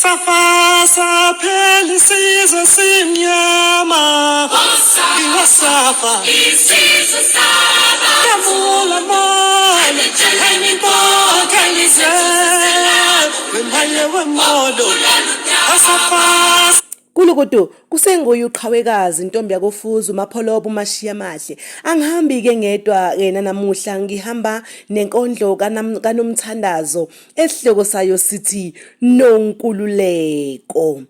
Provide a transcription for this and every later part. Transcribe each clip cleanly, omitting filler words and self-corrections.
Safa saphela isizwe simnyama Iwasafa Isizwe saba Kamula mola Ayimpokelizwe Wemaye wemolo Asafa. Kulukudu kusenguye uqhawekazi intombi yakofuzu uMapholoba uMashiya amahle. Angihambi-ke ngedwa yena namuhla ngihamba nenkondlo kaNomthandazo esihloko sayo sithi Nonkululeko.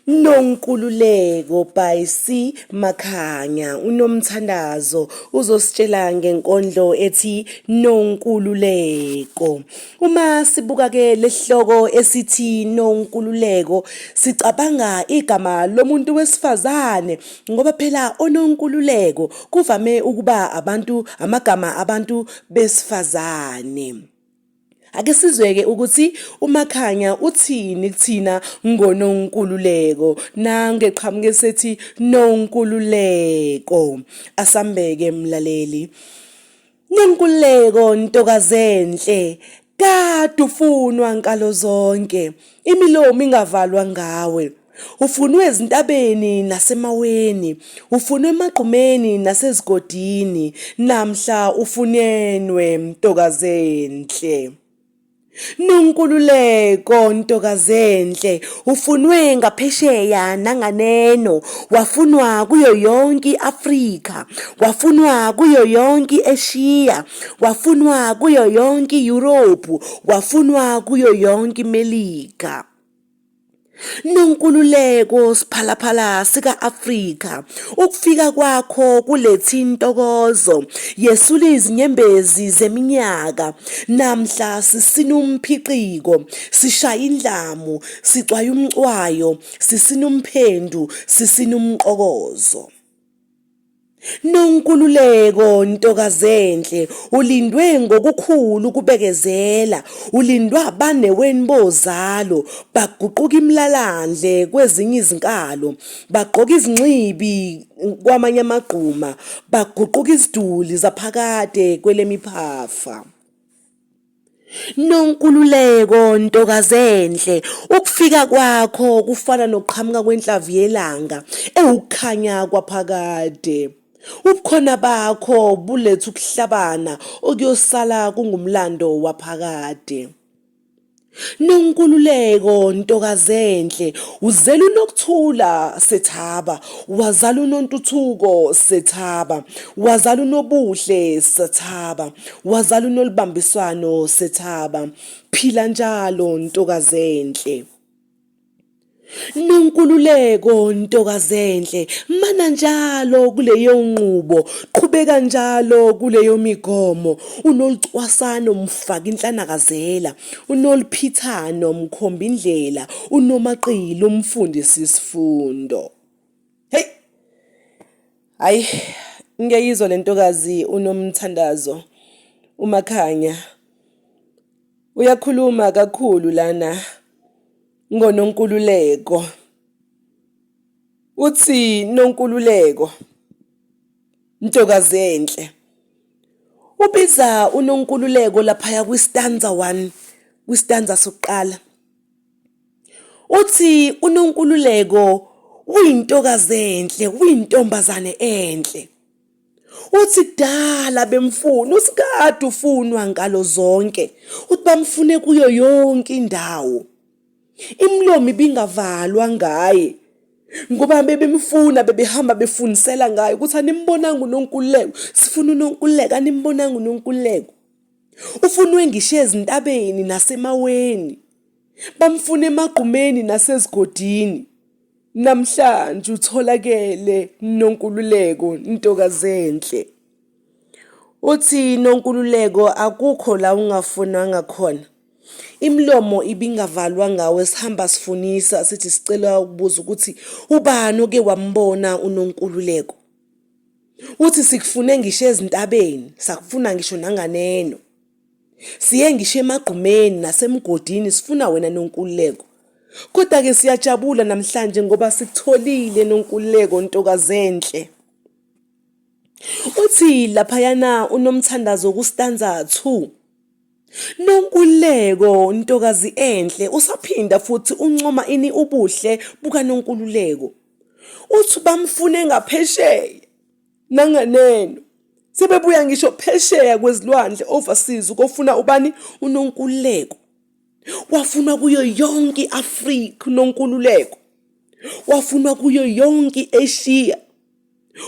Nonkululeko by C Makhanya. UNomthandazo uzositshela ngenkondlo ethi Nonkululeko. Uma sibuka ke lesihloko esithi Nonkululeko sicabanga igama lomuntu wesifazane ngoba phela oNonkululeko kuvame ukuba abantu amagama abantu besifazane. Ake sizweke ukuthi uMakhanya uthini kuthina ngoNonkululeko. Nange eqhamuke sethi Nonkululeko. Asambeke mlaleli. Nonkululeko ntokazenhle kade ufunwa nkalo zonke imilomo ingavalwa ngawe. Ufunwe ezintabeni nasemaweni, ufunwe emagqumeni nasezigodini, namhla ufunyenwe ntokazenhle. Nonkululeko ntokazenhle, ufunwe ngaphesheya nanganeno, wafunwa kuyo yonke i-Afrika, wafunwa kuyo yonke i-Eshiya, wafunwa kuyo yonke i-Yurophu, wafunwa kuyo yonke iMelika. Nonkululeko siphalaphala sika-Afrika, ukufika kwakho kuletha intokozo, yesula izinyembezi zeminyaka. Namhla sisina umphiqiko, sishaya indlamu, sicwaya umcwayo, sisina umphendu, sisina umqokozo. Nonkululeko ntokazenhle ulindwe ngokukhulu ukubekezela, ulindwa abaneweni bozalo, baguquka imlalandle kwezinye izinkalo, bagqoka izinxibi kwamanye amagquma, baguquka iziduli zaphakade kwelemiphafa. Nonkululeko ntokazenhle, ukufika kwakho kufana nokuqhamuka kwenhlavu yelanga ewukukhanya kwaphakade. Ubukhona bakho buletha ukuhlabana okuyosala kungumlando waphakade. Nonkululeko ntokazenhle, uzele uNokuthula Sethaba, wazala uNontuthuko Sethaba, wazala uNobuhle Sethaba, wazala uNolubambiswano Sethaba. Phila njalo ntokazenhle. Nonkululeko ntokazenhle, mana njalo kuleyo nqubo, qhubeka njalo kuleyo migomo. Unolucwasano mfaka inhlanakazela, unoluphithano mkhombindlela, unomaqili umfundisi isifundo. Hey! Hayi, ngiyayizwa le ntokazi uNomthandazo, uMakhanya. Uyakhuluma kakhulu lana. NgoNonkululeko. Uthi Nonkululeko, ntokazi enhle. Ubiza uNonkululeko laphaya kwistanza 1, kwistanza sokuqala. Uthi uNonkululeko uyintokazi enhle, uyintombazane enhle. Uthi kudala bemfuna, uthi kade ufunwa nkalo zonke. Uthi bamfune kuyo yonke indawo. Imilomo ibingavalwa ngaye ngoba bebemfuna bebehamba befunisela ngaye ukuthi animbonanga uNonkululeko, sifuna uNonkululeko, animbonanga uNonkululeko. Ufunwe ngisho ezintabeni nasemaweni. Bamfuna emagqumeni nasezigodini. Namhlanje utholakele Nonkululeko ntokazenhle. Uthi Nonkululeko akukho la ungafunwanga khona. Imilomo ibingavalwa ngawe sihamba sifunisa sithi sicela ukubuza ukuthi ubani oke wambona uNonkululeko. Uthi sikufune ngisho ezintabeni, sakufuna ngisho nanganeno. Siye ngisho emagqumeni nasemgodini sifuna wena Nonkululeko. Kodwa-ke siyajabula namhlanje ngoba sikutholile Nonkululeko ntokazenhle. Uthi laphayana uNomthandazo kustanza 2. Nonkululeko ntokazi enhle usaphinda futhi uncoma ini ubuhle bukaNonkululeko. Uthi bamfune ngaphesheya nanganeno. Sebebuya ngisho phesheya kwezilwandle overseas ukofuna ubani uNonkululeko. Wafunwa kuyo yonke i-Afrika uNonkululeko. Wafunwa kuyo yonke i-Asia.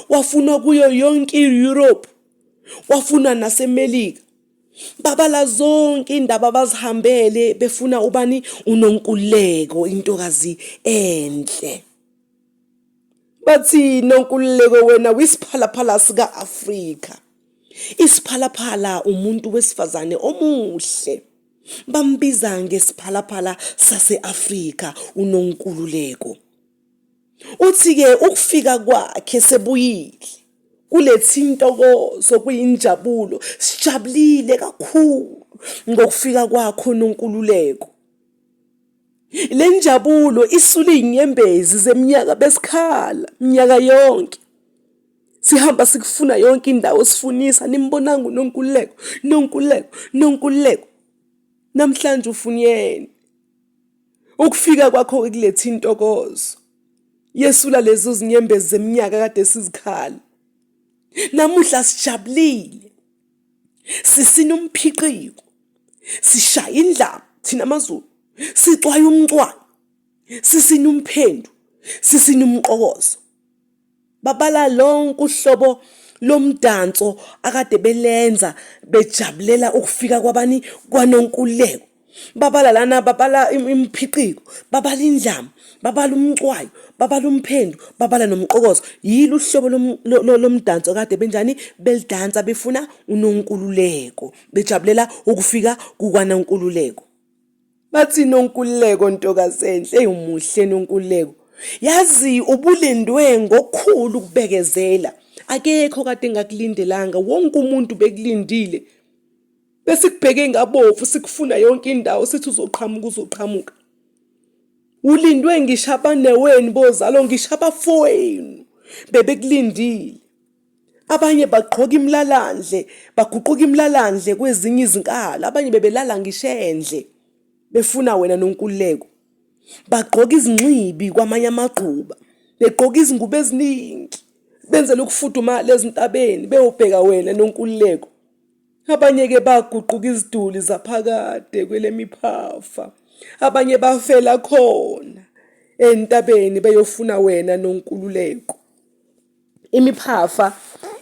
Wafunwa kuyo yonke i-Europe. Wafunwa naseMelika. Babala zonke indaba abazihambele befuna ubani uNonkululeko intokazi enhle. Bathi Nonkululeko wena wisiphalaphala sika-Afrika. Isiphalaphala umuntu wesifazane omuhle. Bambiza ngesiphalaphala sase-Afrika uNonkululeko. Uthi-ke ukufika kwakhe sebuyile kuletha intokozo kuyinjabulo sijabulile kakhulu ngokufika kwakho Nonkululeko. Le njabulo isula iy'nyembezi zeminyaka besikhala minyaka yonke. Sihamba sikufuna yonke indawo sifunisa nimbonanga uNonkululeko, Nonkululeko, Nonkululeko. Namhlanje ufunyenwe. Ukufika kwakho kuletha intokozo. Yesula lezo zinyembezi zeminyaka kade sizikhala. Namuhla sijabulile. Sisina umphiqiko. Sishaya indlamu thina amaZulu. Sicwaya umcwayo. Sisina umphendu. Sisina umqokozo. Babala lonke uhlobo lomdanso akade belenza bejabulela ukufika kwabani kwaNonkululeko. Babala lana babala imphiqiko, babala indlamu, babala umcwayo, babala umphendu, babala nomqokozo. Yilo uhlobo lomdanso kade benjani belidansa befuna uNonkululeko, bejabulela ukufika kukaNonkululeko. Bathi Nonkululeko ntokazenhle, eyi umuhle Nonkululeko. Yazi ubulindwe ngokukhulu ukubekezela. Akekho kade engakulindelanga, wonke umuntu bekulindile. Besikubheke ngabovu sikufuna yonke indawo sithi uzoqhamuka uzoqhamuka. Ulindwe ngisho abanewenu bozalo ngisho abafowenu bebekulindile. Abanye bagqoka imilalandle, baguquka imilalandle kwezinye izinkalo, abanye bebelala ngisho endle befuna wena Nonkululeko. Bagqoka izinxibi kwamanye amagquba, begqoka izingubo eziningi, benzela ukufudumala ezintabeni beyobheka wena Nonkululeko. Abanye-ke baguquka iziduli zaphakade kwelemiphafa, abanye bafela khona entabeni beyofuna wena Nonkululeko. Imiphafa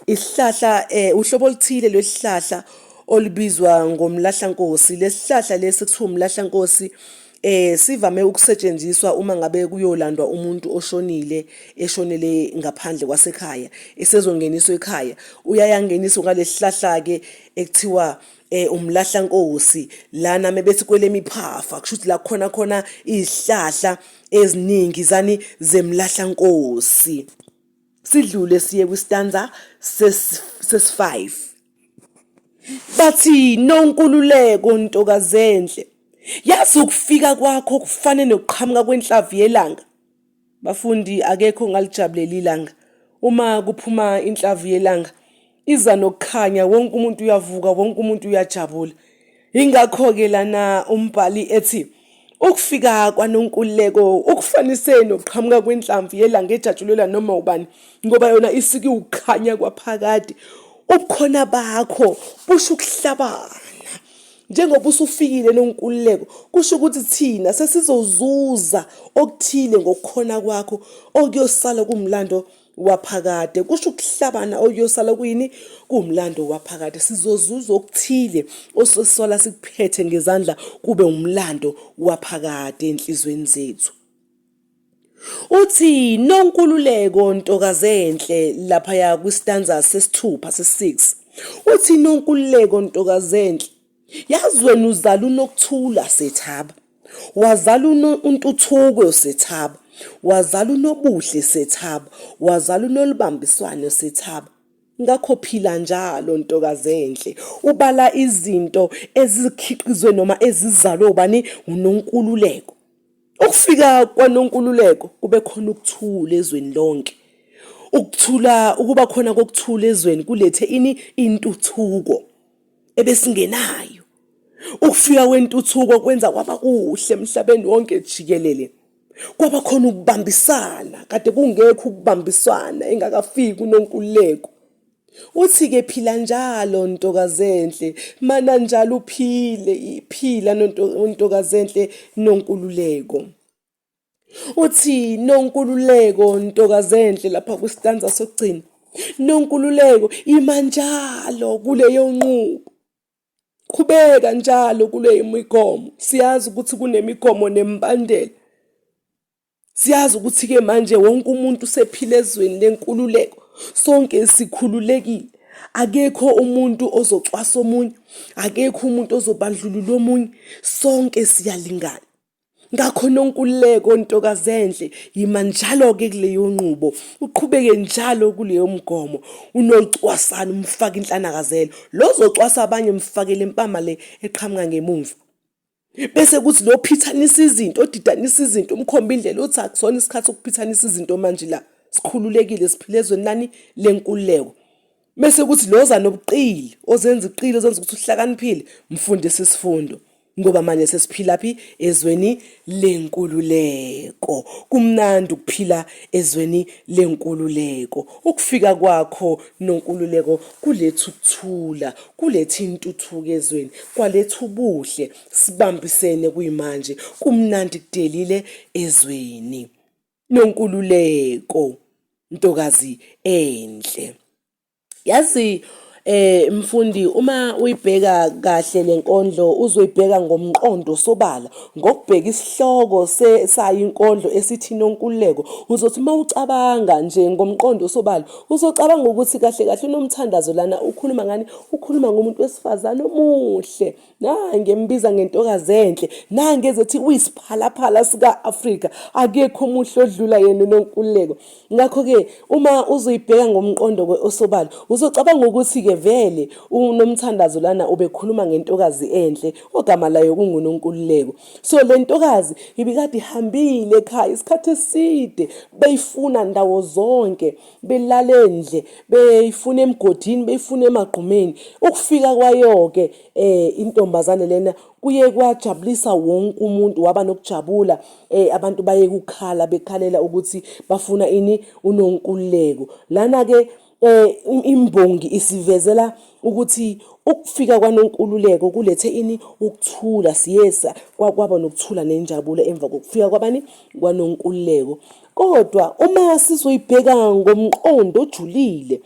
isihlahla uhlobo oluthile lwesihlahla olubizwa ngomlahlankosi. Lesihlahla lesi ekuthiwa umlahlankosi sivame ukusetshenziswa uma ngabe kuyolandwa umuntu oshonile eshonele ngaphandle kwasekhaya esezongeniswa ekhaya. Uyaye angeniswe ngalesihlahla-ke ekuthiwa umlahlankosi lana mebethi kwelemiphafa kusho ukuthi la khona khona izihlahla eziningi zani zemlahlankosi. Sidlule siye kwistanza sesi-5. Bathi Nonkululeko ntokazenhle, yazi ukufika kwakho kufane nokuqhamuka kwenhlavu yelanga. Bafundi akekho ongalijabulela ilanga. Uma kuphuma inhlavu yelanga iza nokukhanya wonke umuntu uyavuka wonke umuntu uyajabula. Yingakho-ke lana umbhali ethi ukufika kwaNonkululeko ukufanise nokuqhamuka kwenhlamvu yelanga ejatshulelwa noma ubani ngoba yona isuke iwukukhanya kwaphakade. Ubukhona bakho busho ukuhlabana. Njengoba usufikile Nonkululeko kusho ukuthi thina sesizozuza okuthile ngokukhona kwakho okuyosala kuwumlando waphakade. Kusho ukuhlabana okuyosala kuyini? Kuwumlando waphakade. Sizozuza okuthile ososala sikuphethe ngezandla kube umlando waphakade enhlizweni zethu. Uthi Nonkululeko ntokazenhle laphaya kwistanza sesithupha se-6. Uthi Nonkululeko ntokazenhle yazi wena uzala uNokuthula Sethaba. Wazala uNtuthuko Sethaba. Wazala uNobuhle Sethaba. Wazala uNolubambiswano Sethaba. Ngakho phila njalo ntokazenhle. Ubala izinto ezikhiqizwe noma ezizalwe ubani nguNonkululeko. Ukufika kwaNonkululeko kube khona ukuthula ezweni lonke. Ukuthula, ukuba khona kokuthula ezweni kulethe ini intuthuko ebesingenayo. Ukufika kwentuthuko kwenza kwaba kuhle emhlabeni wonke jikelele. Kwaba khona ukubambisana, kade kungekho ukubambisana engakafiki uNonkululeko. Uthi-ke phila njalo ntokazenhle, mana njalo uphile, phila ntokazenhle Nonkululeko. Uthi Nonkululeko ntokazenhle lapha kwisitanza sokugcina. Nonkululeko ima njalo kuleyo nqubo. Qhubeka njalo kuleyo migomo. Siyazi ukuthi kunemigomo nemibandela. Siyazi ukuthi-ke manje wonke umuntu usephila ezweni lenkululeko. Sonke sikhululekile. Akekho umuntu ozocwasa omunye, akekho umuntu ozobandlulula omunye. Sonke siyalingana. Ngakho Nonkululeko ntokazenhle yima njalo-ke kuleyo nqubo, uqhubeke njalo kuleyo mgomo. Unocwasana umfake inhlanakazelo. Lo ozocwasa abanye mfakele impama le eqhamuka ngemumva. Bese kuthi lo phithanisa izinto, odidanisa izinto, umkhomba indlela uthi akusona isikhathi sokuphithanisa izinto manje la. Sikhululekile siphila ezweni lani lenkululeko. Bese kuthi lo oza nobuqili, ozenza iqili, ozenza ukuthi uhlakaniphile, mfundise isifundo. Ngoba manje sesiphila phi? Ezweni lenkululeko. Kumnandi ukuphila ezweni lenkululeko. Ukufika kwakho Nonkululeko kuletha ukuthula, kuletha intuthuko ezweni, kwaletha ubuhle, sibambisene kuyimanje, kumnandi kudelile ezweni. Nonkululeko, ntokazi enhle. Yazi mfundi uma uyibheka kahle lenkondlo uzoyibheka ngomqondo sobala ngokubheka isihloko sayo inkondlo esithi Nonkululeko uzothi uma ucabanga nje ngomqondo sobala uzocabanga ukuthi kahle kahle uNomthandazo lana ukhuluma ngani ukhuluma ngomuntu wesifazane omuhle nange embiza ngentokazi enhle nange ezethi uyisiphalaphala sika-Afrika akekho omuhle odlula yena uNonkululeko Ngakho-ke uma uzoyibheka ngomqondo osobala uzocabanga ukuthi-ke vele uNomthandazo lana ubekhuluma ngentokazi enhle ogama layo kunguNonkululeko. So le ntokazi ibikade ihambile ekhaya isikhathi eside beyifuna ndawo zonke belala endle beyifuna emgodini beyifuna emagqumeni. Ukufika kwayo-ke intombazane lena kuye kwajabulisa wonke umuntu waba nokujabula abantu baye kukhala bekhalela ukuthi bafuna ini uNonkululeko. Lana-ke imbongi isivezela ukuthi ukufika kwaNonkululeko kulethe ini ukuthula siyesa kwaba nokuthula nenjabulo emva kokufika kwabani kwaNonkululeko. Kodwa uma sizoyibheka ngomqondo ojulile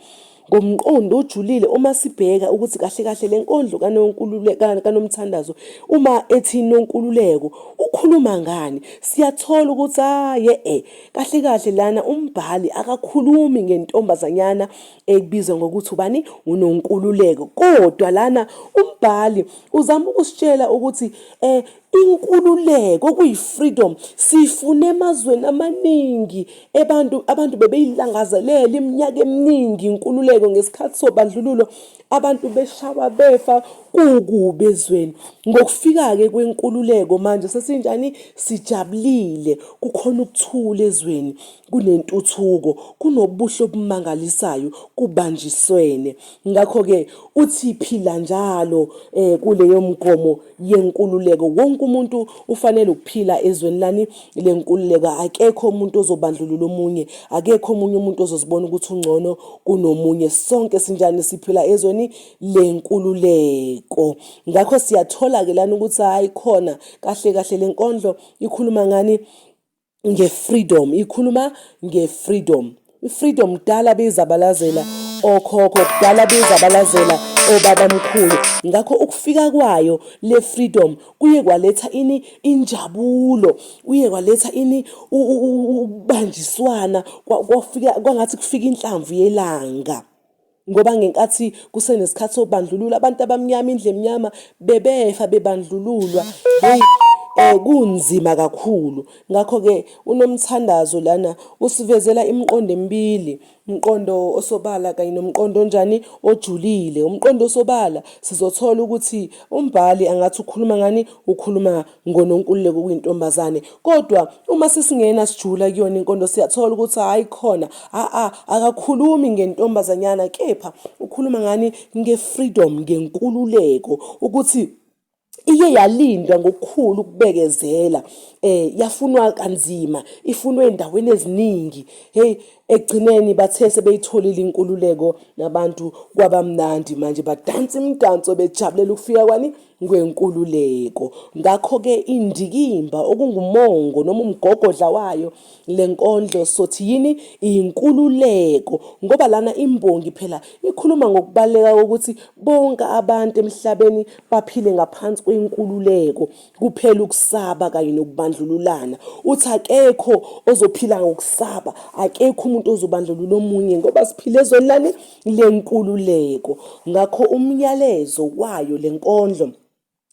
ngomqondo ojulile uma sibheka ukuthi kahle kahle le nkondlo kaNomthandazo uma ethi Nonkululeko ukhuluma ngani siyathola ukuthi hayi e kahle kahle lana umbhali akakhulumi ngentombazanyana ekubizwa ngokuthi ubani uNonkululeko kodwa lana umbhali uzama ukusitshela ukuthi inkululeko okuyi-freedom siyifuna emazweni amaningi ebantu abantu bebeyilangazelela iminyaka eminingi inkululeko ngesikhathi sobandlululo abantu beshawa befa kukubi ezweni ngokufika-ke kwenkululeko manje sesinjani sijabulile kukhona ukuthula ezweni kunentuthuko kunobuhle obumangalisayo kubanjiswene ngakho-ke uthi phila njalo um kuleyo mgomo yenkululeko. Wonke umuntu ufanele ukuphila ezweni lani lenkululeko. Akekho umuntu ozobandlulula omunye, akekho omunye umuntu ozozibona ukuthi ungcono kunomunye. Sonke sinjani siphila ezweni lenkululeko. Ngakho siyathola-ke lana ukuthi hhayi khona kahle kahle le nkondlo ikhuluma ngani? Nge-freedom, ikhuluma nge-freedom. I-freedom kudala beyizabalazela okhokho, kudala beyizabalazela obabamkhulu. Ngakho ukufika kwayo le freedom kuye kwaletha ini injabulo, kuye kwaletha ini ukubanjiswana, kwafika kwangathi kufika inhlamvu yelanga. Ngoba ngenkathi kusenesikhathi sobandlululo abantu abamnyama indlu emnyama bebefa bebandlululwa hey kunzima kakhulu. Ngakho-ke uNomthandazo lana usivezela imiqondo emibili, umqondo osobala kanye nomqondo onjani ojulile. Umqondo osobala sizothola ukuthi umbhali angathi ukhuluma ngani, ukhuluma ngoNonkululeko kuyintombazane kodwa uma sesingena sijula kuyona inkondo siyathola ukuthi hhayi khona a-a akakhulumi ngentombazanyana kepha ukhuluma ngani nge-freedom ngenkululeko ukuthi Iye yalindwa ngokukhulu ukubekezela yafunwa kanzima, ifunwe endaweni eziningi. Hey, ekugcineni bathe sebeyitholile inkululeko nabantu kwabamnandi manje badansa imidanso bejabulela ukufika kwani kwenkululeko. Ngakho-ke indikimba okungumongo noma umgogodla wayo le nkondlo sothi yini inkululeko ngoba lana imbongi phela ikhuluma ngokubaluleka kokuthi bonke abantu emhlabeni baphile ngaphansi kwenkululeko kuphela ukusaba kanye nokubandlululana uthi akekho ozophila ngokusaba akekho umuntu ozobandlulula omunye ngoba siphile ezweni lani lenkululeko ngakho umyalezo wayo lenkondlo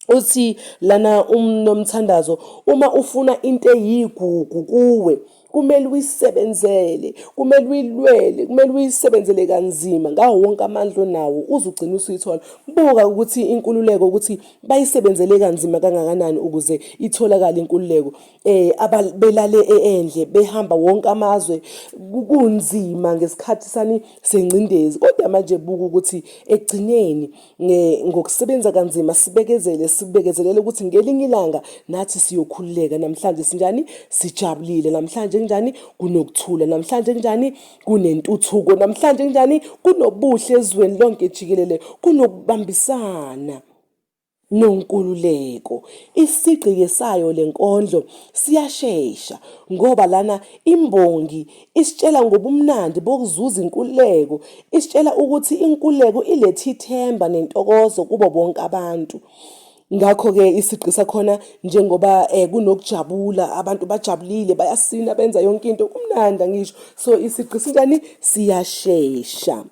uthi lana umnomthandazo uma ufuna into eyigugu kuwe kumele uyisebenzele kumele uyilwele kumele uyisebenzele kanzima ngawo wonke amandla onawo uze ugcine usuyithola buka ukuthi inkululeko ukuthi bayisebenzele kanzima kangakanani ukuze itholakale inkululeko eh abelale endle behamba wonke amazwe kunzima ngesikhathi sani sengcindezi kodwa manje buka ukuthi ekugcineni ngokusebenza kanzima sibekezele sibekezelele ukuthi ngelinye ilanga nathi siyokhululeka namhlanje sinjani sijabulile namhlanje kunjani kunokuthula namhlanje kunjani kunentuthuko namhlanje kunjani kunobuhle ezweni lonke jikelele kunokubambisana Nonkululeko. Isigqi-ke sayo le nkondlo siyashesha ngoba lana imbongi isitshela ngobumnandi bokuzuza inkululeko, isitshela ukuthi inkululeko iletha ithemba nentokozo kubo bonke abantu. Ngakho-ke isigqi sakhona njengoba kunokujabula, abantu bajabulile, bayasina benza yonke into, kumnandi angisho. So isigqi sinjani? Siyashesha.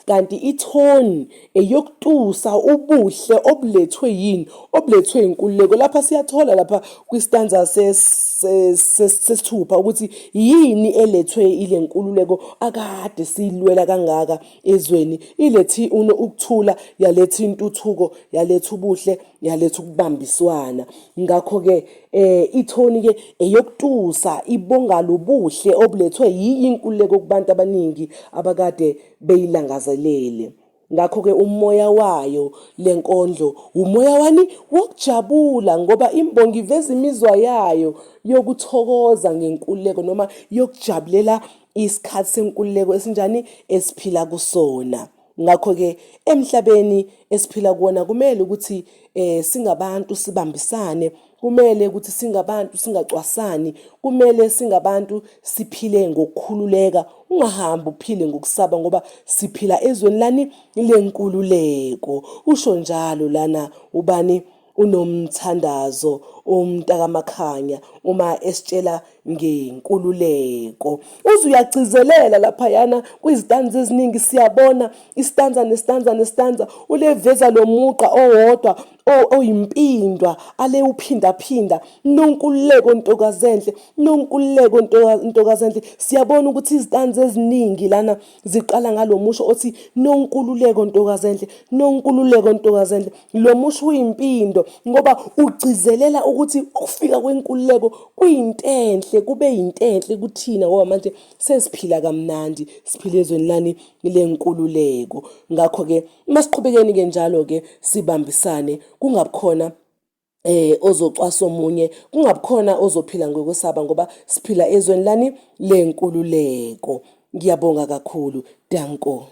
Kanti ithoni eyokutusa ubuhle obulethwe yini? Obulethwe inkululeko. Lapha siyathola lapha kwistanza sesithupha ukuthi yini elethwe ile nkululeko akade siyilwela kangaka ezweni. Ilethi ukuthula, yaletha intuthuko, yaletha ubuhle, yaletha ukubambiswana. Ngakho-ke ithoni-ke eyokutusa ibonga lobuhle obulethwe yiyo inkululeko kubantu abaningi abakade beyilangazelele. Ngakho-ke umoya wayo le nkondlo umoya wani wokujabula ngoba imbongi iveza imizwa yayo yokuthokoza ngenkululeko noma yokujabulela isikhathi senkululeko esinjani esiphila kusona. Ngakho-ke emhlabeni esiphila kuwona kumele ukuthi singabantu sibambisane, kumele ukuthi singabantu singacwasani, kumele singabantu siphile ngokukhululeka, ungahambi uphile ngokusaba ngoba siphila ezweni lani lenkululeko. Usho njalo lana ubani uNomthandazo umntakaMakhanya uma esitshela ngenkululeko. Uze uyagcizelela laphayana kwizitanza eziningi siyabona isitanza nesitanza nesitanza uleveza lo mugqa owodwa oyimpindwa ale uphindaphinda nonkululeko ntokazenhle nonkululeko ntokazenhle siyabona ukuthi izitanza eziningi lana ziqala ngalo musho othi nonkululeko ntokazenhle nonkululeko ntokazenhle lo musho uyimpindo ngoba ugcizelela ukuthi ukufika kwenkululeko kuyintenhle kube yintenhle kuthina ngoba manje sesiphila kamnandi siphila ezweni lani lenkululeko ngakho-ke masiqhubekeni-ke njalo-ke sibambisane kungabikhona ozocwasa omunye kungabikhona ozophila ngokwesaba ngoba siphila ezweni lani lenkululeko ngiyabonga kakhulu danko.